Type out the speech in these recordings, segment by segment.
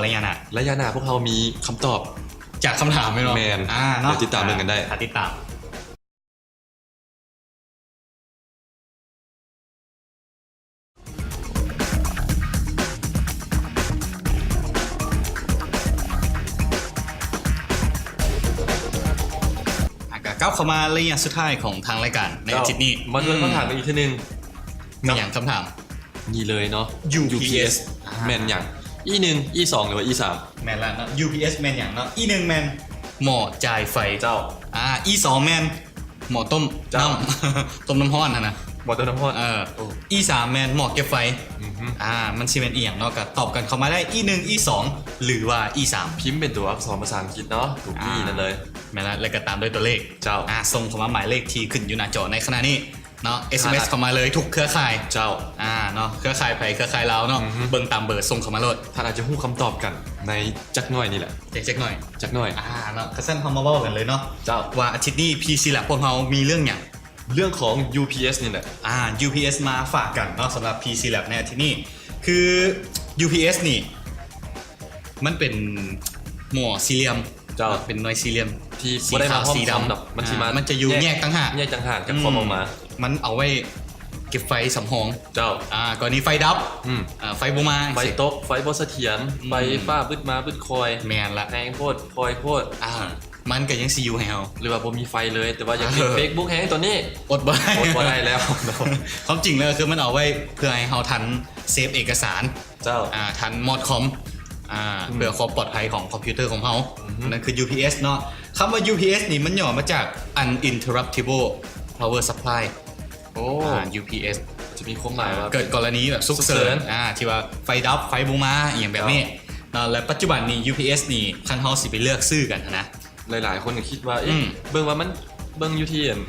ໄລຍະໜ້າ ໄລຍະໜ້າພວກເຮົາມີຄຳຕອບຈາກຄຳຖາມແມ່ນບໍ່? ແມ່ນ. ອ່າເນາະ ດຽວຕິດຕາມເບິ່ງກັນໄດ້. ອ່າ ຕິດຕາມ. ອ່ະ ກໍກັບເຂົ້າມາໄລຍະສຸດທ້າຍຂອງທາງລາຍການໃນອາທິດນີ້ ເຈົ້າ ມາທວນຄຳຖາມກັນອີກເທື່ອໜຶ່ງ. ແມ່ນຫຍັງຄຳຖາມ? ນີ້ເລີຍເນາະ ຢູພີເອັສ ຢູພີເອັສ ອ່າ ແມ່ນຫຍັງ? ອີໜຶ່ງ ອີສອງ ຫຼືວ່າອີສາມ? ແມ່ນລະເນາະ ຢູພີເອັສ ແມ່ນຫຍັງເນາະ? ອີໜຶ່ງ ແມ່ນໝໍ້ຈ່າຍໄຟ. ເຈົ້າ. ອ່າ ອີສອງ ແມ່ນ ໝໍ້ຕົ້ມ ເຈົ້າ ນ້ຳ ຕົ້ມນ້ຳຮ້ອນຫັ້ນນະ ໝໍ້ຕົ້ມນ້ຳຮ້ອນ. ເອີ ໂອ້ ອີສາມ ແມ່ນໝໍ້ເກັບໄຟ. ອືຮຶ ອ່າ ມັນຊິແມ່ນອີ່ຫຍັງເນາະ? ກໍຕອບກັນເຂົ້າມາໄດ້ ອີໜຶ່ງ ອີສອງ ຫຼືວ່າອີສາມ ພິມເປັນຕົວອັກສອນພາສາອັງກິດເນາະ ຕົວ ອ່າ ອີ ນັ້ນເລີຍ. ແມ່ນລະ ແລ້ວກໍຕາມດ້ວຍຕົວເລກ. ເຈົ້າ. ອ່າ ສົ່ງເຂົ້າມາໝາຍເລກທີ່ຂຶ້ນຢູ່ໜ້າຈໍໃນຂະນະນີ້ເນາະ ເອັສເອັມເອັສ ເຂົ້າມາເລີຍທຸກເຄືອຂ່າຍ. ເຈົ້າ. ອ່າ ເນາະ ເຄືອຂ່າຍໃຜເຄືອຂ່າຍລາວເນາະ. ອືຮຶ ເບິ່ງຕາມເບີສົ່ງເຂົ້າມາໂລດ. ທ່ານອາດຈະຮູ້ຄຳຕອບກັນໃນຈັກໜ້ອຍນີ້ແຫຼະ. ຈັກໜ້ອຍ ຈັກໜ້ອຍ. ອ່າ ເນາະ ຄັນຊັ້ນເຮົາມາເວົ້າກັນເລີຍເນາະ. ເຈົ້າ. ວ່າອາທິດນີ້ ພີຊີແລັບ ພວກເຮົາມີເລື່ອງຫຍັງ? ເລື່ອງຂອງ ຢູພີເອັສ ນີ້ແຫຼະ. ອ່າ ຢູພີເອັສ ມາຝາກກັນເນາະ ສຳລັບ ພີຊີແລັບ ໃນອາທິດນີ້. ຄື ຢູພີເອັສ ນີ້ ມັນເປັນໝໍ້ສີ່ຫຼ່ຽມ. ເຈົ້າ. ເປັນໜ່ວຍສີ່ຫຼ່ຽມ ທີ່ບໍ່ໄດ້ມາພ້ອມຄອມດອກ ມັນຊິມາ ມັນຈະຢູ່ແຍກຕ່າງຫາກ ແຍກຕ່າງຫາກຈາກຄອມອອກມາ. ອືມ ມັນເອົາໄວ້ເກັບໄຟສຳຮອງ. ເຈົ້າ. ອ່າ ກໍລະນີໄຟດັບ ອືມ ອ່າ ໄຟບໍ່ມາ ໄຟຕົກ ໄຟບໍ່ສະຖຽນ ອືມ ໄຟຟ້າບຶດມາບຶດຄອຍ. ແມ່ນລະ ແຮງໂພດ ຄອຍໂພດ. ອ່າ ມັນກໍຍັງຊິຢູ່ໃຫ້ເຮົາ ຫຼືວ່າບໍ່ມີໄຟເລີຍ ແຕ່ວ່າຢາກເຮັດ ເອີ ເຟສບຸກແຮງຕອນນີ້ ອົດບໍ່ໄດ້ ອົດບໍ່ໄດ້ແລ້ວ. ຄວາມຈິງແລ້ວຄືມັນເອົາໄວ້ເພື່ອໃຫ້ເຮົາທັນເຊຟເອກະສານ. ເຈົ້າ. ອ່າ ທັນມອດຄອມ ອ່າ ອືມ ເພື່ອຄວາມປອດໄພຂອງຄອມພິວເຕີຂອງເຮົາ. ອືຮຶ ນັ້ນຄື ຢູພີເອັສ ເນາະ. ຄຳວ່າ ຢູພີເອັສ ນີ້ມັນຫຍໍ້ມາຈາກ Uninterruptible Power Supply. ໂອ້ ອ່າ ຢູພີເອັສ ຈະມີຄວາມໝາຍວ່າ ເກີດກໍລະນີແບບສຸກເສີນ ສຸກເສີນ ອ່າ ທີ່ວ່າໄຟດັບ ໄຟບໍ່ມາ ອີ່ຫຍັງແບບນີ້ ເຈົ້າ ເນາະ. ແລະ ປັດຈຸບັນນີ້ ຢູພີເອັສ ນີ້ ຄັນເຮົາຊິໄປເລືອກຊື້ກັນຫັ້ນນະ ຫຼາຍໆຄົນກໍຄິດວ່າ ເອີ ອືມ ເບິ່ງວ່າມັນ ເບິ່ງຢູ່ທີ່ ອັນ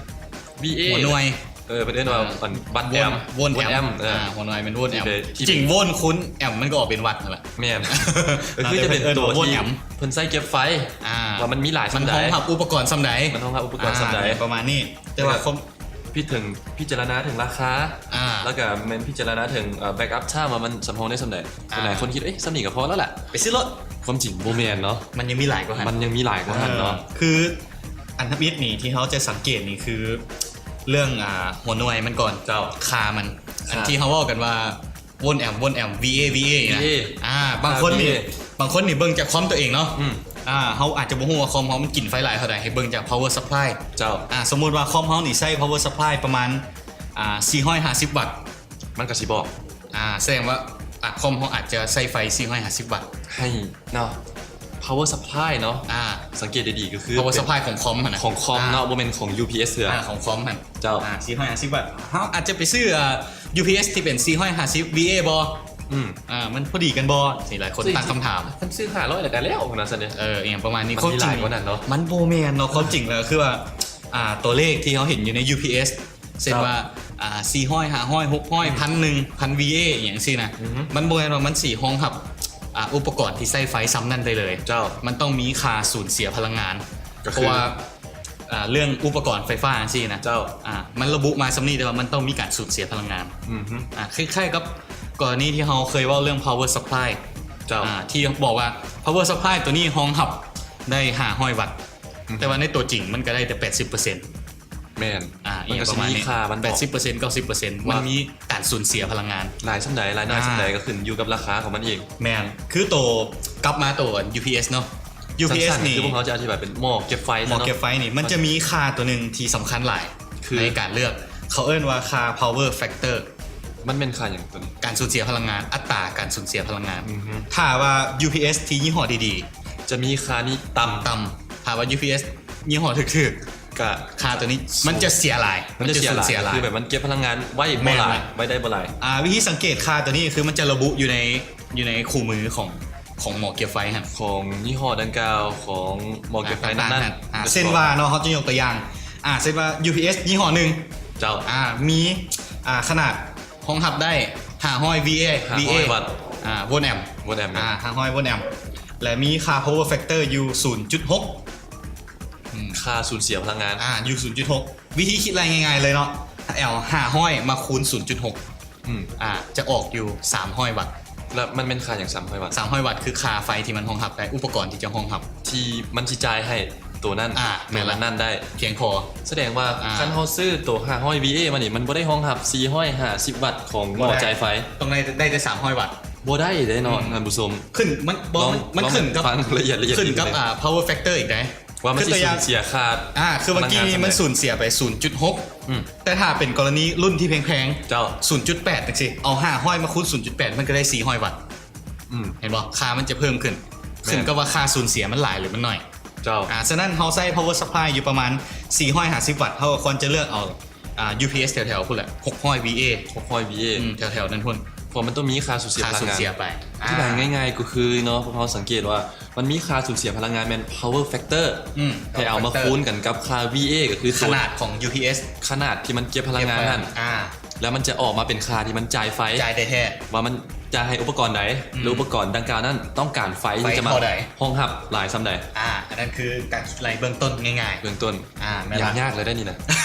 ວີເອ ຫົວໜ່ວຍ ເອີ ເພິ່ນເອີ້ນວ່າ ເອີ ອັນ ວັດແອມ ວັດແອມ ວັດແອມ ເອີ ອ່າ ຫົວໜ່ວຍແມ່ນວັດແອມ. ທີ່ເປັນ ຈິງ ໂວນຄູນແອມມັນກໍອອກເປັນວັດຫັ້ນລະ. ແມ່ນ ເອີ ຄືຈະເປັນຕົວທີ່ເພິ່ນໃຊ້ເກັບໄຟ ອ່າ ວ່າມັນມີຫຼາຍສ່ຳໃດ ມັນຮອງຮັບອຸປະກອນສ່ຳໃດ ມັນຮອງຮັບອຸປະກອນສ່ຳໃດ ອ່າ ປະມານນີ້. ແຕ່ວ່າ ແລ້ວກໍ ຄວາມ ພິ ເຖິງ ພິຈາລະນາເຖິງລາຄາ ອ່າ ແລ້ວກໍແມ່ນພິຈາລະນາເຖິງ ເອີ ແບັກອັບທາມວ່າມັນສຳຮອງໄດ້ສ່ຳໃດ. ອ່າ ຫຼາຍຄົນຄິດ ເອີຍ ສ່ຳນີ້ກໍພໍແລ້ວລະ ໄປຊື້ໂລດ. ຄວາມຈິງບໍ່ແມ່ນເນາະ ມັນຍັງມີຫຼາຍກວ່າຫັ້ນ ມັນຍັງມີຫຼາຍກວ່າຫັ້ນເນາະ. ເອີ ຄືອັນທຳອິດນີ້ທີ່ເຮົາຈະສັງເກດນີ້ຄືເລື່ອງ ອ່າ ຫົວໜ່ວຍມັນກ່ອນ. ເຈົ້າ. ຄ່າມັນ ອ່າ ອັນທີ່ເຮົາເວົ້າກັນວ່າ ໂວນແອມ ໂວນແອມ ວີເອ ວີເອ ນະ ອ່າ ບາງຄົນນີ້ ບາງຄົນນີ້ເບິ່ງຈາກຄອມຕົວເອງເນາະ. ອືມ ອ່າ ເຮົາອາດຈະບໍ່ຮູ້ວ່າຄອມເຮົາມັນກິນໄຟຫຼາຍເທົ່າໃດ ໃຫ້ເບິ່ງຈາກ power supply. ເຈົ້າ. ອ່າ ສົມມຸດວ່າຄອມເຮົານີ້ໃຊ້ power supply ປະມານ ອ່າ ສີ່ຮ້ອຍຫ້າສິບວັດ ມັນກໍຊິບອກ ອ່າ ສະແດງວ່າ ອ່າ ຄອມເຮົາອາດຈະໃຊ້ໄຟສີ່ຮ້ອຍຫ້າສິບວັດ ໃຫ້ເນາະ. power supply ເນາະ ອ່າ ສັງເກດດີໆກໍຄື power supply ຂອງຄອມຫັ້ນນະ ຂອງຄອມເນາະ ອ່າ ບໍ່ແມ່ນຂອງ ຢູພີເອັສ ເທື່ອ ອ່າ ຂອງຄອມຫັ້ນ. ເຈົ້າ. ອ່າ ສີ່ຮ້ອຍຫ້າສິບວັດ ເຮົາອາດຈະໄປຊື້ ອ່າ ຢູພີເອັສ ທີ່ເປັນສີ່ຮ້ອຍຫ້າສິບ ວີເອ ບໍ່? ອືມ ອ່າ ມັນພໍດີກັນບໍ່? ນີ້ຫຼາຍຄົນຕັ້ງຄຳຖາມ. ຄັນຊື້ຫ້າຮ້ອຍແລ້ວກໍແລ້ວ ພຸ້ນນະຊັ້ນເດ້. ເອີ ອີ່ຫຍັງປະມານນີ້. ຄວາມຈິງ ມັນມີຫຼາຍກວ່ານັ້ນເນາະ ມັນບໍ່ແມ່ນເນາະ. ຄວາມຈິງແລ້ວຄືວ່າ ອ່າ ຕົວເລກທີ່ເຮົາເຫັນຢູ່ໃນ ຢູພີເອັສ ເຊັ່ນວ່າ ເຈົ້າ ອ່າ ສີ່ຮ້ອຍ ຫ້າຮ້ອຍ ຫົກຮ້ອຍ ອືມ ພັນໜຶ່ງ ພັນ ວີເອ ອີ່ຫຍັງຊີ້ນະ ອືຮຶ ມັນບໍ່ແມ່ນວ່າມັນຊິຮອງຮັບ ອ່າ ອຸປະກອນທີ່ໃຊ້ໄຟສ່ຳນັ້ນໄດ້ເລີຍ. ເຈົ້າ. ມັນຕ້ອງມີຄ່າສູນເສຍພະລັງງານ ກໍຄື ເພາະວ່າ ອ່າ ເລື່ອງອຸປະກອນໄຟຟ້າຈັ່ງຊີ້ນະ. ເຈົ້າ. ອ່າ ມັນລະບຸມາສ່ຳນີ້ ແຕ່ວ່າມັນຕ້ອງມີການສູນເສຍພະລັງງານ. ອືຮຶ. ອ່າ ຄ້າຍໆກັບກໍລະນີທີ່ເຮົາເຄີຍເວົ້າເລື່ອງ power supply. ເຈົ້າ. ອ່າ ທີ່ບອກວ່າ power supply ຕົວນີ້ຮອງຮັບໄດ້ຫ້າຮ້ອຍວັດ ອືຮຶ ແຕ່ວ່າໃນຕົວຈິງມັນກໍໄດ້ແຕ່ແປດສິບເປີເຊັນ. ແມ່ນ. ອ່າ ມັນກໍຊິມີຄ່າມັນ ແປດສິບເປີເຊັນ ເກົ້າສິບເປີເຊັນ ວ່າມັນມີການສູນເສຍພະລັງງານ ຫຼາຍສ່ຳໃດ ຫຼາຍໜ້ອຍສ່ຳໃດ ອ່າ ກໍຂຶ້ນຢູ່ກັບລາຄາຂອງມັນເອງ. ແມ່ນ. ຄືໂຕ ກັບມາໂຕ ຢູພີເອັສ ເນາະ ຢູພີເອັສ ນີ້ ຄືພວກເຮົາຈະອະທິບາຍເປັນໝໍ້ເກັບໄຟ ໝໍ້ເກັບໄຟນີ້ ມັນຈະມີຄ່າຕົວໜຶ່ງທີ່ສຳຄັນຫຼາຍ ຄື ໃນການເລືອກ ເຂົາເອີ້ນວ່າຄ່າ power factor. ມັນແມ່ນຄ່າຫຍັງຕົວນີ້? ການສູນເສຍພະລັງງານ ອັດຕາການສູນເສຍພະລັງງານ. ອືຮຶ. ຖ້າວ່າ ຢູພີເອັສ ທີ່ຍີ່ຫໍ້ດີໆ ຈະມີຄ່ານີ້ຕ່ຳ ຕ່ຳ. ຖ້າວ່າ ຢູພີເອັສ ຍີ່ຫໍ້ຖືກໆ ກະ ຄ່າຕົວນີ້ມັນຈະເສຍຫຼາຍ ມັນຈະເສຍຫຼາຍ ມັນຈະສູນເສຍຫຼາຍ ຄືແບບມັນເກັບພະລັງງານໄວ້ບໍ່ຫຼາຍ ແມ່ນລະ ໄວ້ໄດ້ບໍ່ຫຼາຍ. ອ່າ ວິທີສັງເກດຄ່າຕົວນີ້ຄືມັນຈະລະບຸຢູ່ໃນ ຢູ່ໃນຄູ່ມືຂອງ ຂອງໝໍ້ເກັບໄຟຫັ້ນ ຂອງຍີ່ຫໍ້ດັ່ງກ່າວ ຂອງໝໍ້ເກັບໄຟນັ້ນໆ. ອ່າ ເຊັ່ນວ່າເນາະ ເຮົາຈະຍົກຕົວຢ່າງ ອ່າ ເຊັ່ນວ່າ ຢູພີເອັສ ຍີ່ຫໍ້ໜຶ່ງ ເຈົ້າ. ອ່າ ມີ ອ່າ ຂະໜາດຮອງຮັບໄດ້ຫ້າຮ້ອຍ ວີເອ ຫ້າຮ້ອຍ ວີເອ ວັດ ອ່າ ໂວນແອມ ໂວນແອມ ອ່າ ຫ້າຮ້ອຍ ໂວນແອມ ແລະ ມີຄ່າ power factor ຢູ່ສູນຈຸດຫົກ ອືມ ຄ່າສູນເສຍພະລັງງານ ອ່າ ຢູ່ສູນຈຸດຫົກ. ວິທີຄິດໄລ່ງ່າຍໆເລີຍເນາະ ເອົາຫ້າຮ້ອຍມາຄູນສູນຈຸດຫົກ ອືມ ອ່າ ຈະອອກຢູ່ສາມຮ້ອຍວັດ. ແລ້ວມັນແມ່ນຄ່າຫຍັງ ສາມຮ້ອຍວັດ? ສາມຮ້ອຍວັດ ຄືຄ່າໄຟທີ່ມັນຮອງຮັບໄດ້ ອຸປະກອນທີ່ຈະຮອງຮັບ ທີ່ມັນຊິຈ່າຍໃຫ້ໂຕນັ້ນ ອ່າ ໂຕນັ້ນ ແມ່ນລະ ນັ້ນໄດ້ ພຽງພໍ. ສະແດງວ່າ ອ່າ ຄັນເຮົາຊື້ໂຕຫ້າຮ້ອຍ VA ມານີ້ ມັນບໍ່ໄດ້ຮອງຮັບສີ່ຮ້ອຍຫ້າສິບວັດຂອງໝໍ້ ບໍ່ໄດ້ ຈ່າຍໄຟ. ຕ້ອງໄດ້ ໄດ້ແຕ່ສາມຮ້ອຍວັດ. ບໍ່ໄດ້ເດ້ເນາະ ອືມ ທ່ານຜູ້ຊົມ. ຂຶ້ນ ມັນ ບໍ່ ລອງ ມັນ ມັນຂຶ້ນກັບ ຟັງລະອຽດ ລະອຽດ ຂຶ້ນກັບ ອ່າ power factor ອີກເດ້. ວ່າມັນຊິສູນເສຍຄ່າ ອ່າ ຄືເມື່ອກີ້ນີ້ມັນສູນເສຍໄປສູນຈຸດຫົກ ອືມ ແຕ່ຖ້າເປັນກໍລະນີລຸ້ນທີ່ແພງໆ ເຈົ້າ ສູນຈຸດແປດ ຈັ່ງຊີ້ ເອົາຫ້າຮ້ອຍມາຄູນສູນຈຸດແປດ ມັນກໍໄດ້ສີ່ຮ້ອຍວັດ ອືມ ເຫັນບໍ່? ຄ່າມັນຈະເພີ່ມຂຶ້ນ ແມ່ນ ຂຶ້ນກັບວ່າຄ່າສູນເສຍມັນຫຼາຍ ຫຼື ມັນໜ້ອຍ ເຈົ້າ. ອ່າ ສະນັ້ນເຮົາໃຊ້ power supply ຢູ່ປະມານສີ່ຮ້ອຍຫ້າສິບວັດ ເຮົາກໍຄວນຈະເລືອກເອົາ ອ່າ UPS ແຖວໆພຸ້ນແຫຼະ ຫົກຮ້ອຍ VA ຫົກຮ້ອຍ VA ອືມ ແຖວໆນັ້ນພຸ້ນ ເພາະມັນຕ້ອງມີຄ່າສູນເສຍພະລັງງານ ຄ່າສູນເສຍໄປ. ອະທິບາຍງ່າຍໆກໍຄືເນາະ ພວກເຮົາສັງເກດວ່າມັນມີຄ່າສູນເສຍພະລັງງານແມ່ນ power factor ອືມ ໃຫ້ເອົາມາຄູນກັນກັບຄ່າ VA ກໍຄື ຂະໜາດຂອງ UPS ຂະໜາດທີ່ມັນເກັບພະລັງງານຫັ້ນ ອ່າ ແລ້ວມັນຈະອອກມາເປັນຄ່າທີ່ມັນຈ່າຍໄຟ ຈ່າຍໄດ້ແທ້ ວ່າມັນຈ່າຍໃຫ້ອຸປະກອນໃດ ອືມ ຫຼື ອຸປະກອນດັ່ງກ່າວນັ້ນຕ້ອງການໄຟທີ່ຈະມາຮອງຮັບຫຼາຍສ່ຳໃດ. ອ່າ ອັນນັ້ນຄືການຄິດໄລ່ເບື້ອງຕົ້ນງ່າຍໆ ເບື້ອງຕົ້ນ ອ່າ ແມ່ນລະ ຍາກໆເລີຍໄດ້ນີ້ນະ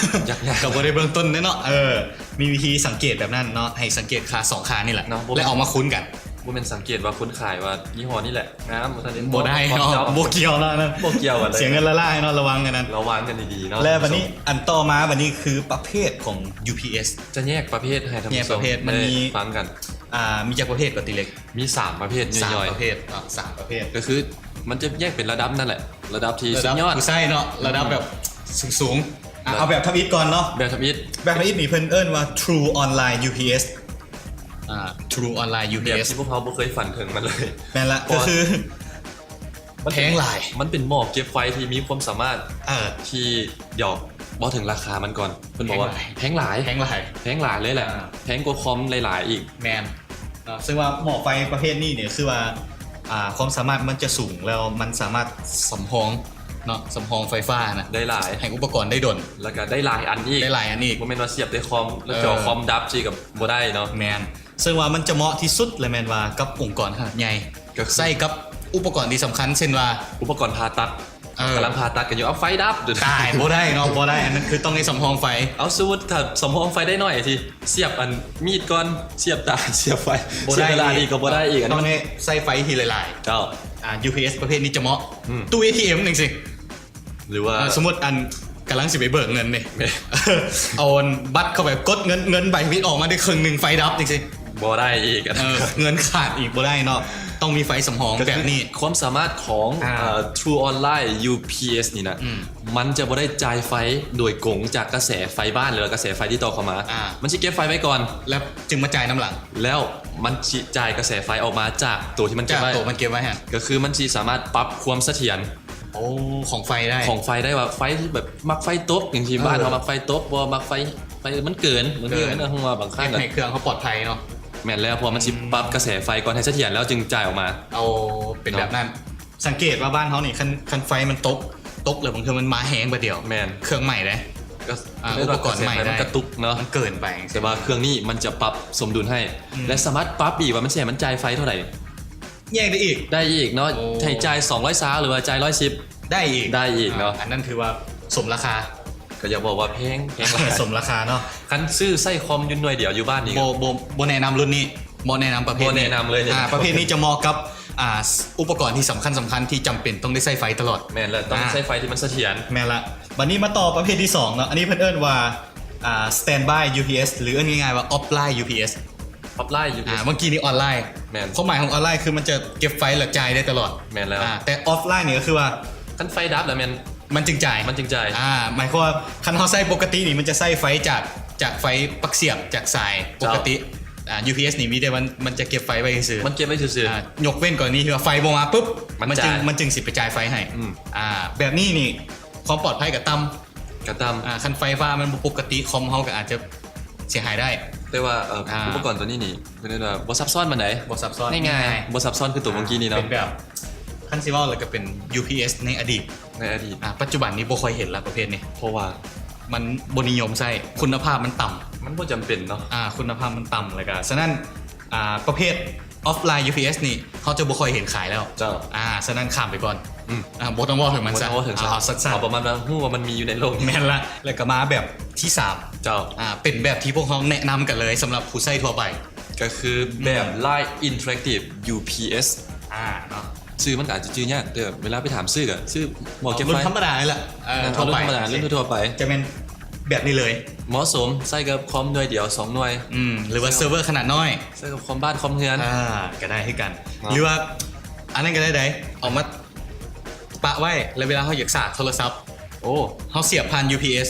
ຍາກໆ ກໍບໍ່ໄດ້ເບື້ອງຕົ້ນເດ້ເນາະ. ເອີ ມີວິທີສັງເກດແບບນັ້ນເນາະ ໃຫ້ສັງເກດຄ່າສອງຄ່ານີ້ແຫຼະ ເນາະ ແລ້ວເອົາມາຄູນກັນ. ບໍ່ແມ່ນສັງເກດວ່າຄົນຂາຍວ່າຍີ່ຫໍ້ນີ້ແຫຼະງາມ ບໍ່ທັນໄດ້ ບໍ່ໄດ້ເນາະ ບໍ່ກ່ຽວເນາະ ນັ້ນບໍ່ກ່ຽວກັນເລີຍ ເສຍເງິນຫຼາຍໆເນາະ ລະວັງອັນນັ້ນ ລະວັງກັນດີໆເນາະ. ແລ້ວບັດນີ້ ທ່ານຜູ້ຊົມ ອັນຕໍ່ມາບັດນີ້ຄືປະເພດຂອງ UPS ຈະແຍກປະເພດໃຫ້ທ່ານຜູ້ຊົມ ແຍກປະເພດ ມັນມີ ໄດ້ຟັງກັນ. ອ່າ ມີຈັກປະເພດກໍຕິເລັກ? ມີສາມປະເພດ ສາມ ຍ່ອຍໆ ປະເພດເນາະ ສາມປະເພດ ກໍຄືມັນຈະແຍກເປັນລະດັບນັ້ນແຫຼະ ລະດັບທີ່ສຸດຍອດ ລະດັບຜູ້ໃຊ້ເນາະ ລະດັບແບບ ອືມ ສູງໆ. ອ່ະ ເອົາແບບທຳອິດກ່ອນເນາະ ແບບທຳອິດ ແບບທຳອິດນີ້ເພິ່ນເອີ້ນວ່າ True Online UPS ອ່າ True Online ແບບ UPS ທີ່ພວກເຮົາບໍ່ເຄີຍຝັນເຖິງມັນເລີຍ. ແມ່ນລະ ກໍຄື ມັນເປັນ ແພງຫຼາຍ ມັນເປັນໝໍ້ເກັບໄຟທີ່ມີຄວາມສາມາດ ເອີ ທີ່ ດຽວເວົ້າເຖິງລາຄາມັນກ່ອນ ເພິ່ນບອກວ່າແພງຫຼາຍ ແພງຫຼາຍ ແພງຫຼາຍ ແພງຫຼາຍເລີຍແຫຼະ ອ່າ ແພງກວ່າຄອມຫຼາຍໆອີກ. ແມ່ນເນາະ ເຊິ່ງວ່າໝໍ້ໄຟປະເພດນີ້ນີ້ຄືວ່າ ອ່າ ຄວາມສາມາດມັນຈະສູງ ແລ້ວມັນສາມາດສຳຮອງເນາະ ສຳຮອງໄຟຟ້ານະ ໄດ້ຫຼາຍ ໃຫ້ອຸປະກອນໄດ້ດົນ ແລ້ວກໍໄດ້ຫຼາຍອັນອີກ ໄດ້ຫຼາຍອັນອີກ ບໍ່ແມ່ນວ່າສຽບແຕ່ຄອມ ແລ້ວ ເອີ ຈໍຄອມດັບຊີ້ກໍບໍ່ໄດ້ເນາະ. ແມ່ນ ເຊິ່ງວ່າມັນຈະເໝາະທີ່ສຸດລະແມ່ນວ່າກັບອົງກອນຂະໜາດໃຫຍ່ ກໍຄື ໃຊ້ກັບອຸປະກອນທີ່ສຳຄັນ ເຊັ່ນວ່າ ອຸປະກອນຜ່າຕັດ ເອີ ກຳລັງຜ່າຕັດກັນຢູ່ ເອົາໄຟດັບ ຕາຍ ບໍ່ໄດ້ເນາະ ບໍ່ໄດ້ ອັນນັ້ນຄືຕ້ອງໄດ້ສຳຮອງໄຟ. ເອົາ ສົມມຸດຖ້າສຳຮອງໄຟໄດ້ໜ້ອຍ ຊິສຽບອັນມີດກ່ອນ ສຽບຕາ ສຽບໄຟ ບໍ່ໄດ້ ສຽບເວລາອີກກໍບໍ່ໄດ້ອີກ ອັນນີ້ຕ້ອງໄດ້ໃຊ້ໄຟທີ່ຫຼາຍໆ. ເຈົ້າ ອ່າ ຢູພີເອັສປະເພດນີ້ຈະເໝາະ ອືມ ຕູ້ເອທີເອັມຈັ່ງຊີ້ ຫຼືວ່າ ເອີ ສົມມຸດອັນກຳລັງຊິໄປເບີກເງິນເດ້ ແມ່ນ ເອົາອັນບັດເຂົ້າໄປກົດເງິນ ເງິນໃບທຳອິດອອກມາໄດ້ເຄິ່ງໜຶ່ງ ໄຟດັບຈັ່ງຊີ້ ບໍ່ໄດ້ອີກ ເອີ ເງິນຂາດອີກ ບໍ່ໄດ້ເນາະ ຕ້ອງມີໄຟສຳຮອງແບບນີ້. ຄວາມສາມາດຂອງ ອ່າ ເອີ True Online ຢູພີເອັສນີ້ນະ ອືມ ມັນຈະບໍ່ໄດ້ຈ່າຍໄຟໂດຍກົງຈາກກະແສໄຟບ້ານ ຫຼືວ່າກະແສໄຟທີ່ຕໍ່ເຂົ້າມາ ອ່າ ມັນຊິເກັບໄຟໄວ້ກ່ອນ ແລ້ວຈຶ່ງມາຈ່າຍນຳຫຼັງ ແລ້ວມັນຊິຈ່າຍກະແສໄຟອອກມາຈາກໂຕທີ່ມັນເກັບໄວ້ ຈາກໂຕມັນເກັບໄວ້ຫັ້ນ ກໍຄືມັນຊິສາມາດປັບຄວາມສະຖຽນ ໂອ້ ຂອງໄຟໄດ້ ຂອງໄຟໄດ້ວ່າໄຟທີ່ແບບມັກໄຟຕົກຈັ່ງຊີ້ ເອີ ບ້ານເຮົາມັກໄຟຕົກບໍ່ ມັກໄຟ ໄຟມັນເກີນ ບາງທີມັນເຮັດໃຫ້ເຄື່ອງເຮົາປອດໄພເນາະ. ແມ່ນແລ້ວ ເພາະວ່າມັນຊິ ອືມ ປັບກະແສໄຟກ່ອນໃຫ້ສະຖຽນ ແລ້ວຈຶ່ງຈ່າຍອອກມາ. ເອົາ ເປັນແບບນັ້ນ ເນາະ ສັງເກດວ່າບ້ານເຮົານີ້ ຄັນ ຄັນໄຟມັນຕົກ ຕົກແລ້ວບາງເທື່ອມັນມາແຮງບາດດຽວ ແມ່ນ ເຄື່ອງໄໝ້ເດ້ ກໍ ອ່າ ອຸປະກອນໄໝ້ໄດ້ ມັນກະຕຸກເນາະ ມັນເກີນໄປ ແຕ່ວ່າເຄື່ອງນີ້ມັນຈະປັບສົມດຸນໃຫ້ ອືມ ແລະ ສາມາດປັບອີກວ່າມັນຊິໃຫ້ມັນຈ່າຍໄຟເທົ່າໃດ ແຍກໄດ້ອີກ ໄດ້ອີກເນາະ ໂອ້ ໃຫ້ຈ່າຍສອງຮ້ອຍຊາວ ຫຼືວ່າຈ່າຍຮ້ອຍສິບ ໄດ້ອີກ ໄດ້ອີກເນາະ ອ່າ ອັນນັ້ນຖືວ່າສົມລາຄາ ກໍຢ່າບອກວ່າແພງ ແພງຫຼາຍ ສົມລາຄາເນາະ. ຄັນຊື້ໃຊ້ຄອມຢູ່ໜ່ວຍດຽວຢູ່ບ້ານນີ້ ບໍ່ ບໍ່ ບໍ່ແນະນຳລຸ້ນນີ້ ບໍ່ແນະນຳປະເພດ ບໍ່ແນະນຳເລີຍ ອ່າ ປະເພດນີ້ຈະເໝາະກັບ ອ່າ ອຸປະກອນທີ່ສຳຄັນ ສຳຄັນທີ່ຈຳເປັນຕ້ອງໄດ້ໃຊ້ໄຟຕະຫຼອດ ແມ່ນແລ້ວ ຕ້ອງ ອ່າ ໃຊ້ໄຟທີ່ມັນສະຖຽນ ແມ່ນລະ. ບັດນີ້ມາຕໍ່ປະເພດທີສອງເນາະ ອັນນີ້ເພິ່ນເອີ້ນວ່າ ອ່າ ສະແຕນບາຍຢູພີເອັສ ຫຼືເອີ້ນງ່າຍໆວ່າອອຟລາຍຢູພີເອັສ ອອຟລາຍຢູພີເອັສ ອ່າ ເມື່ອກີ້ນີ້ອອນລາຍ ແມ່ນ ຄວາມໝາຍຂອງອອນລາຍຄືມັນຈະເກັບໄຟແລ້ວຈ່າຍໄດ້ຕະຫຼອດ ແມ່ນແລ້ວ ອ່າ ແຕ່ອອຟລາຍນີ້ກໍຄືວ່າ ຄັນໄຟດັບແລ້ວແມ່ນ ມັນຈຶ່ງຈ່າຍ ມັນຈຶ່ງຈ່າຍ ອ່າ ໝາຍຄວາມວ່າຄັນເຮົາໃຊ້ປົກກະຕິນີ້ ມັນຈະໃຊ້ໄຟຈາກ ຈາກໄຟປັກສຽບ ຈາກສາຍປົກກະຕິ ເຈົ້າ ອ່າ ຢູພີເອັສນີ້ມີແຕ່ມັນ ມັນຈະເກັບໄຟໄວ້ຊື່ໆ ມັນເກັບໄວ້ຊື່ໆ ອ່າ ຍົກເວັ້ນກໍລະນີທີ່ວ່າໄຟບໍ່ມາປຶບ ມັນ ມັນຈຶ່ງ ຈ່າຍ ມັນຈຶ່ງຊິໄປຈ່າຍໄຟໃຫ້ ອືມ ອ່າ ແບບນີ້ນີ້ຄວາມປອດໄພກໍຕ່ຳ ກະຕ່ຳ ອ່າ ຄັນໄຟຟ້າມັນບໍ່ປົກກະຕິ ຄອມເຮົາກໍອາດຈະເສຍຫາຍໄດ້ ແຕ່ວ່າ ເອີ ອ່າ ອຸປະກອນໂຕນີ້ນີ້ ເພິ່ນເອີ້ນວ່າບໍ່ຊັບຊ້ອນປານໃດ ບໍ່ຊັບຊ້ອນ ງ່າຍໆ ງ່າຍໆ ບໍ່ຊັບຊ້ອນຄືໂຕເມື່ອກີ້ນີ້ເນາະ ອ່າ ເປັນແບບ ຄັນຊິເວົ້າແລ້ວກໍເປັນ ຢູພີເອັສ ໃນອະດີດ ໃນອະດີດ ອ່າ ປັດຈຸບັນນີ້ບໍ່ຄ່ອຍເຫັນລະປະເພດນີ້ ເພາະວ່າມັນບໍ່ນິຍົມໃຊ້ ຄຸນນະພາບມັນຕ່ຳ ມັນບໍ່ຈຳເປັນເນາະ ອ່າ ຄຸນນະພາບມັນຕ່ຳ ແລ້ວກໍ ສະນັ້ນ ອ່າ ປະເພດ ອອຟລາຍຢູພີເອັສນີ້ ເຮົາຈະບໍ່ຄ່ອຍເຫັນຂາຍແລ້ວ ເຈົ້າ ອ່າ ສະນັ້ນຂ້າມໄປກ່ອນ ອືມ ອ່າ ບໍ່ຕ້ອງເວົ້າເຖິງມັນຊະ ບໍ່ຕ້ອງເວົ້າເຖິງຊະ ເອົາສັ້ນໆ ເອົາປະມານວ່າຮູ້ວ່າມັນມີຢູ່ໃນໂລກນີ້ ແມ່ນລະ ແລ້ວກໍມາແບບທີສາມ ເຈົ້າ ອ່າ ເປັນແບບທີ່ພວກເຮົາແນະນຳກັນເລີຍ ສຳລັບຜູ້ໃຊ້ທົ່ວໄປ ກໍຄືແບບ Line Interactive ຢູ ພີ ເອສ ອ່າເນາະ ຊື່ມັນກໍອາດຈະຈື່ຍາກ ແຕ່ເວລາໄປຖາມຊື້ກໍຊື້ໝໍ້ເກັບໄຟ ລຸ້ນທຳມະດານີ້ແຫຼະ ເອີ ທົ່ວໄປ ລຸ້ນທຳມະດາ ລຸ້ນທົ່ວໄປ ຈະແມ່ນແບບນີ້ເລີຍ ເໝາະສົມໃຊ້ກັບຄອມໜ່ວຍດຽວ ສອງໜ່ວຍ ອືມ ຫຼືວ່າເຊີເວີຂະໜາດນ້ອຍ ໃຊ້ກັບຄອມບ້ານຄອມເຮືອນ ອ່າ ກໍໄດ້ຄືກັນ ເນາະ ຫຼືວ່າອັນນັ້ນກໍໄດ້ໃດ໋ ເອົາມາປະໄວ້ ແລ້ວເວລາເຮົາຢາກສາກໂທລະສັບ ໂອ້ ເຮົາສຽບຜ່ານ ຢູ ພີ ເອສ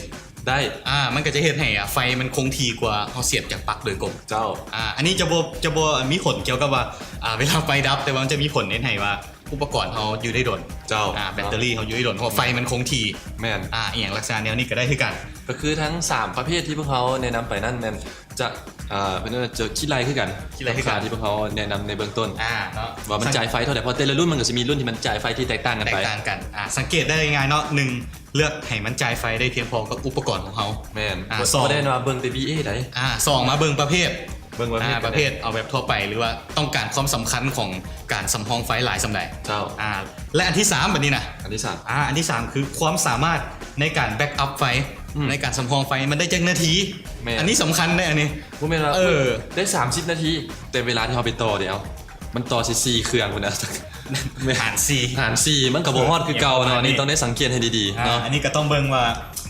ໄດ້ ອ່າ ມັນກໍຈະເຮັດໃຫ້ ອ່າ ໄຟມັນຄົງທີ່ກວ່າເຮົາສຽບຈາກປັກໂດຍກົງ ເຈົ້າ ອ່າ ອັນນີ້ຈະບໍ່ ຈະບໍ່ມີຜົນກ່ຽວກັບວ່າ ອ່າ ເວລາໄຟດັບ ແຕ່ວ່າມັນຈະມີຜົນເຮັດໃຫ້ວ່າອຸປະກອນເຮົາຢູ່ໄດ້ດົນ ເຈົ້າ ອ່າ ແບັດເຕີຣີເຮົາຢູ່ໄດ້ດົນ ເພາະວ່າໄຟມັນຄົງທີ່ ແມ່ນ ອ່າ ອີ່ຫຍັງລັກສະນະແນວນີ້ກໍໄດ້ຄືກັນ ກໍຄືທັງສາມປະເພດທີ່ພວກເຮົາແນະນຳໄປນັ້ນແມ່ນຈະ ອ່າ ເພິ່ນວ່າຈະຄິດໄລ່ຄືກັນ ຄິດໄລ່ຄືກັນ ທີ່ພວກເຮົາແນະນຳໃນເບື້ອງຕົ້ນ ອ່າ ເນາະ ວ່າມັນຈ່າຍໄຟເທົ່າໃດ ເພາະແຕ່ລະລຸ້ນມັນກໍຊິມີລຸ້ນທີ່ມັນຈ່າຍໄຟທີ່ແຕກຕ່າງກັນໄປ ແຕກຕ່າງກັນ ອ່າ ສັງເກດໄດ້ງ່າຍເນາະ ໜຶ່ງ ເລືອກໃຫ້ມັນຈ່າຍໄຟໄດ້ພຽງພໍກັບອຸປະກອນຂອງເຮົາ ແມ່ນ ອ່າ ສອງ ບໍ່ໄດ້ວ່າເບິ່ງແຕ່ ບີເອ ໃດ໋ ອ່າ ສອງ ມາເບິ່ງປະເພດ ເບິ່ງປະເພດ ອ່າ ປະເພດ ເອົາແບບທົ່ວໄປ ຫຼືວ່າຕ້ອງການຄວາມສຳຄັນຂອງການສຳຮອງໄຟຫຼາຍສ່ຳໃດ ເຈົ້າ ອ່າ ແລະ ອັນທີສາມ ບັດນີ້ນະ ອັນທີສາມ ອ່າ ອັນທີສາມ ຄືຄວາມສາມາດໃນການແບັກອັບໄຟ ອືມ ໃນການສຳຮອງໄຟ ມັນໄດ້ຈັກນາທີ ແມ່ນ ອັນນີ້ສຳຄັນເດ້ ອັນນີ້ ບໍ່ແມ່ນວ່າ ເອີ ໄດ້ສາມສິບນາທີ ແຕ່ເວລາທີ່ເຮົາໄປຕໍ່ເດ ມັນຕໍ່ຊິສີ່ເຄື່ອງພຸ້ນນະ ຫານສີ່ ຫານສີ່ ມັນກໍບໍ່ຮອດຄືເກົ່າເນາະ ອັນນີ້ຕ້ອງໄດ້ສັງເກດໃຫ້ດີໆ ອ່າ ເນາະ ອັນນີ້ກໍຕ້ອງເບິ່ງວ່າ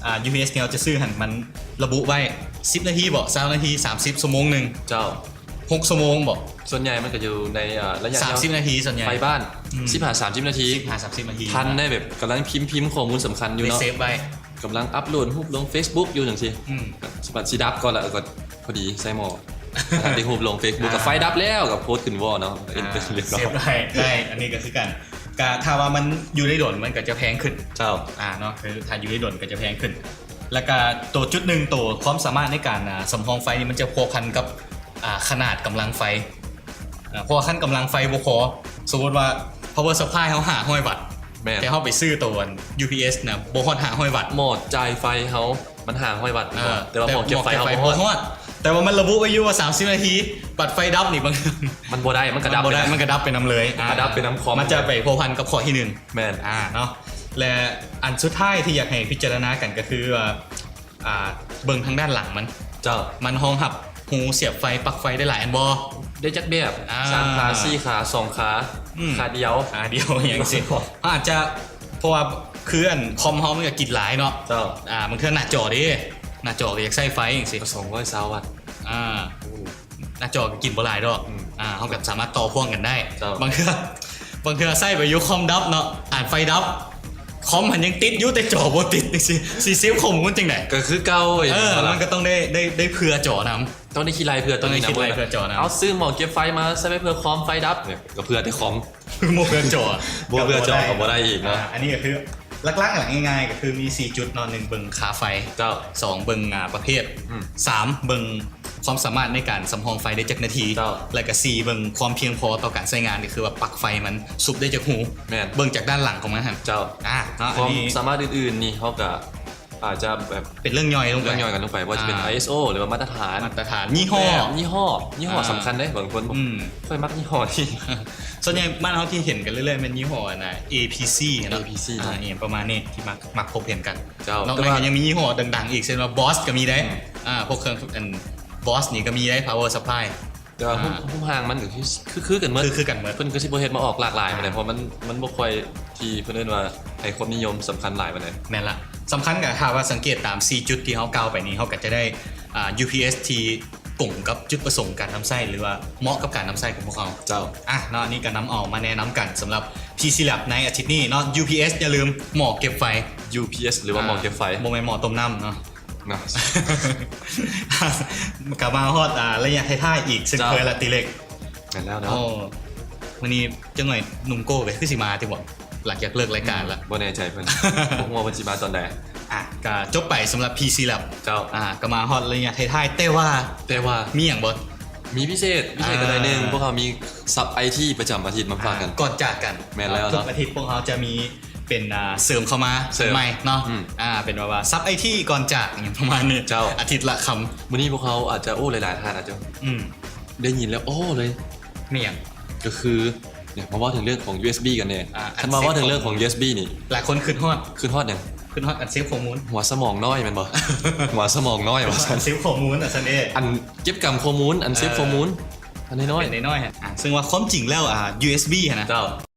ອ່າ ຢູ ພີ ເອສ ທີ່ເຮົາຈະຊື້ຫັ້ນ ມັນລະບຸໄວ້ສິບນາທີບໍ ຊາວນາທີ ສາມສິບ ຊົ່ວໂມງໜຶ່ງ ເຈົ້າ ຫົກຊົ່ວໂມງບໍ ສ່ວນໃຫຍ່ມັນກໍຢູ່ໃນ ອ່າ ໄລຍະ ສາມສິບນາທີ ສ່ວນໃຫຍ່ ໄຟບ້ານ ອືມ ສິບຫາສາມສິບນາທີ ສິບຫາສາມສິບນາທີ ທັນໄດ້ແບບກຳລັງພິມ ພິມຂໍ້ມູນສຳຄັນຢູ່ເນາະ ໄດ້ເຊບໄວ້ ກຳລັງອັບໂຫຼດຮູບລົງເຟສບຸກຢູ່ຈັ່ງຊີ້ ອືມ ບັດຊິດັບກ່ອນລະ ກໍພໍດີໃສ່ໝໍ້ ໄດ້ຮູບລົງເຟສບຸກ ອ່າ ກໍໄຟດັບແລ້ວ ກໍໂພສຂຶ້ນວໍເນາະ ອ່າ ເອັນເຕີ ຮຽບຮ້ອຍ ເຊບໄດ້ ໄດ້ ອັນນີ້ກໍຄືກັນ ກະຖ້າວ່າມັນຢູ່ໄດ້ດົນ ມັນກໍຈະແພງຂຶ້ນ ເຈົ້າ ອ່າ ເນາະ ຄືຖ້າຢູ່ໄດ້ດົນກໍຈະແພງຂຶ້ນ ແລ້ວກະໂຕຈຸດໜຶ່ງ ໂຕຄວາມສາມາດໃນການ ອ່າ ສຳຮອງໄຟນີ້ ມັນຈະພົວພັນກັບ ອ່າ ຂະໜາດກຳລັງໄຟ ອ່າ ເພາະວ່າຄັນກຳລັງໄຟບໍ່ພໍ ສົມມຸດວ່າ ພາວເວີຊັບພລາຍເຮົາຫ້າຮ້ອຍວັດ ແມ່ນ ແຕ່ເຮົາໄປຊື້ໂຕອັນ ຢູ ພີ ເອສ ນະ ບໍ່ຮອດຫ້າຮ້ອຍວັດ ໝໍ້ຈ່າຍໄຟເຮົາມັນຫ້າຮ້ອຍວັດ ເອີ ແຕ່ວ່າໝໍ້ເກັບໄຟເຮົາບໍ່ຮອດ ແຕ່ວ່າມັນລະບຸໄວ້ຢູ່ວ່າສາມສິບນາທີ ບັດໄຟດັບນີ້ ມັນ ມັນບໍ່ໄດ້ ມັນກໍດັບ ມັນບໍ່ໄດ້ ໄປນຳ ມັນກໍດັບໄປນຳເລີຍ ອ່າ ມັນກໍດັບໄປນຳຄອມ ມັນຈະໄປພົວພັນກັບຂໍ້ທີໜຶ່ງ ແມ່ນ ອ່າ ເນາະ ແລະ ອັນສຸດທ້າຍທີ່ຢາກໃຫ້ພິຈາລະນາກັນກໍຄືວ່າ ອ່າ ເບິ່ງທາງດ້ານຫຼັງມັນ ເຈົ້າ ມັນຮອງຮັບຮູສຽບໄຟ ປັກໄຟໄດ້ຫຼາຍອັນບໍ່? ໄດ້ຈັກແບບ ອ່າ ສາມຂາ ສີ່ຂາ ສອງຂາ ອືມ ຂາດຽວ ຂາດຽວ ຫຍັງຊີ້ ເຮົາອາດຈະ ເພາະວ່າຄືອັນຄອມເຮົາມັນກໍກິນຫຼາຍເນາະ ເຈົ້າ ອ່າ ບາງເທື່ອໜ້າຈໍເດ້ ໜ້າຈໍກໍຢາກໃຊ້ໄຟຈັ່ງຊີ້ ກໍສອງຮ້ອຍຊາວວັດ ອ່າ ໂອ້ ໜ້າຈໍກໍກິນບໍ່ຫຼາຍດອກ ອືມ ອ່າ ເຮົາກໍສາມາດຕໍ່ພ່ວງກັນໄດ້ ເຈົ້າ ບາງເທື່ອ ບາງເທື່ອໃຊ້ໄປຢູ່ຄອມດັບເນາະ ອ່າ ໄຟດັບ ຄອມຫັ້ນຍັງຕິດຢູ່ ແຕ່ຈໍບໍ່ຕິດ ຊິ ຊິເຊບຂໍ້ມູນຈັ່ງໃດ? ກໍຄືເກົ່າ ເອີ ມັນກໍຕ້ອງໄດ້ ໄດ້ ໄດ້ເຜື່ອຈໍນຳ ຕ້ອງໄດ້ຄິດໄລ່ເຜື່ອ ຕ້ອງໄດ້ຄິດໄລ່ເຜື່ອຈໍນຳ ເອົາຊື້ໝໍ້ເກັບໄຟມາໃສ່ໄວ້ເພື່ອຄອມ ໄຟດັບ ກໍເຜື່ອແຕ່ຄອມ ບໍ່ເຜື່ອຈໍ ບໍ່ເຜື່ອຈໍກໍບໍ່ໄດ້ອີກເນາະ ອ່າ ອັນນີ້ກໍຄື ຫຼັກໆ ງ່າຍໆ ກໍຄືມີສີ່ຈຸດເນາະ ໜຶ່ງ ເບິ່ງຄ່າໄຟ ເຈົ້າ ສອງ ເບິ່ງ ອ່າ ປະເພດ ອືມ ສາມ ເບິ່ງຄວາມສາມາດໃນການສຳຮອງໄຟໄດ້ຈັກນາທີ ເຈົ້າ ແລ້ວກໍສີ່ ເບິ່ງຄວາມພຽງພໍຕໍ່ການໃຊ້ງານ ກໍຄືວ່າປັກໄຟມັນສູບໄດ້ຈັກຮູ ແມ່ນ ເບິ່ງຈາກດ້ານຫຼັງຂອງມັນຫັ້ນ ເຈົ້າ ອ່າ ເນາະ ຄວາມ ອັນນີ້ ສາມາດອື່ນໆນີ້ ເຮົາກໍອາດຈະແບບເປັນເລື່ອງຍ່ອຍລົງໄປ ເລື່ອງຍ່ອຍກັນລົງໄປ ວ່າຈະເປັນ ອ່າ ໄອເອສໂອ ຫຼືວ່າມາດຕະຖານ ມາດຕະຖານ ຍີ່ຫໍ້ ຍີ່ຫໍ້ ຍີ່ຫໍ້ ອ່າ ສຳຄັນເດ້ ບາງຄົນ ອືມ ຂ້ອຍມັກຍີ່ຫໍ້ນີ້ ສ່ວນໃຫຍ່ບ້ານເຮົາທີ່ເຫັນກັນເລື້ອຍໆ ແມ່ນຍີ່ຫໍ້ອັນນ່າ ເອພີຊີ ເນາະ ເອພີຊີ ອ່າ ອີ່ຫຍັງປະມານນີ້ ທີ່ມັກ ມັກພົບເຫັນກັນ ເຈົ້າ ນອກນັ້ນກໍຍັງມີຍີ່ຫໍ້ດັງໆ ອີກ ເຊັ່ນວ່າ ບອສ ກໍມີເດ້ ອືມ ອ່າ ພວກເຄື່ອງ ອັນ ບອສ ນີ້ກໍມີເດ້ ພາວເວີຊັບພລາຍ ແຕ່ວ່າຮູບ ອ່າ ຮູບຮ່າງມັນກໍຄື ຄື ຄືກັນໝົດ ຄື ຄືກັນໝົດ ເພິ່ນກໍຊິບໍ່ເຮັດມາອອກຫຼາກຫຼາຍປານໃດ ອ່າ ເພາະມັນ ມັນບໍ່ຄ່ອຍທີ່ເພິ່ນເອີ້ນວ່າໃຫ້ຄວາມນິຍົມສຳຄັນຫຼາຍປານໃດ ແມ່ນລະ ສຳຄັນກໍຖ້າວ່າສັງເກດຕາມສີ່ຈຸດທີ່ເຮົາກ່າວໄປນີ້ ເຮົາກໍຈະໄດ້ ອ່າ ຢູ ພີ ເອສ ທີ່ ກົງກັບຈຸດປະສົງການນຳໃຊ້ ຫຼືວ່າເໝາະກັບການນຳໃຊ້ຂອງພວກເຮົາ ເຈົ້າ ອ່ະເນາະ ອັນນີ້ກໍນຳເອົາມາແນະນຳກັນສຳລັບ ພີຊີແລັບ ໃນອາທິດນີ້ເນາະ ຢູ ພີ ເອສ ຢ່າລືມໝໍ້ເກັບໄຟ ຢູ ພີ ເອສ ຫຼືວ່າໝໍ້ເກັບໄຟ ອ່າ ບໍ່ແມ່ນໝໍ້ຕົ້ມນ້ຳເນາະ ນະ ກໍມາຮອດ ອ່າ ໄລຍະທ້າຍໆ ອີກເຊັ່ນເຄີຍລະ ເຈົ້າ ຕີເລັກ ແມ່ນແລ້ວເນາະ ໂອ້ ມື້ນີ້ຈັກໜ້ອຍໜຸ່ມໂກ້ເວີຍ ຄືຊິມາຕິບໍ່? ຫຼັງຈາກເລີກລາຍການລະ ອືມ ບໍ່ແນ່ໃຈເພິ່ນ ບໍ່ຮູ້ວ່າເພິ່ນຊິມາຕອນໃດ ອ່ະ ກະຈົບໄປສຳລັບ ພີຊີແລັບ ເຈົ້າ ອ່າ ກະມາຮອດໄລຍະທ້າຍໆ ແຕ່ວ່າ ແຕ່ວ່າ ມີຫຍັງບໍ່? ມີພິເສດ ພິເສດ ອ່າ ກໍໜ້ອຍໜຶ່ງ ພວກເຮົາມີຊັບໄອທີປະຈຳອາທິດມາຝາກກັນ ອ່າ ກ່ອນຈາກກັນ ແມ່ນແລ້ວເນາະ ທຸກອາທິດພວກເຮົາຈະມີເປັນ ອ່າ ເສີມເຂົ້າມາ ເສີມ ໃໝ່ເນາະ ອືມ ອ່າ ເປັນແບບວ່າຊັບໄອທີກ່ອນຈາກ ຫຍັງປະມານນີ້ ເຈົ້າ ອາທິດລະຄຳ ມື້ນີ້ພວກເຮົາອາດຈະ ໂອ້ ຫຼາຍໆ ທ່ານອາດຈະ ອືມ ໄດ້ຍິນແລ້ວ ໂອ້ ເລີຍ ແມ່ນຫຍັງ? ກໍຄື ເນຍ ມາເວົ້າເຖິງເລື່ອງຂອງ ຢູ ເອສ ບີ ກັນແດ່ ອ່າ ຄັນມາເວົ້າເຖິງເລື່ອງຂອງ ຢູ ເອສ ບີ ນີ້ ຫຼາຍຄົນຄິດຮອດ ຄິດຮອດຫຍັງ? ຄິດຮອດອັນເຊບຂໍ້ມູນ ຫົວສະໝອງນ້ອຍແມ່ນບໍ່? ຫົວສະໝອງນ້ອຍວ່າຊັ້ນ ອັນເຊບຂໍ້ມູນ ອັນຊັ້ນເອ ອັນເກັບກຳຂໍ້ມູນ ອັນເຊບ ເອີ ຂໍ້ມູນ ອັນນ້ອຍໆ ອັນນ້ອຍໆ ອ່າ ເຊິ່ງວ່າຄວາມຈິງແລ້ວ ອ່າ ຢູເອັສບີຫັ້ນນະ ເຈົ້າ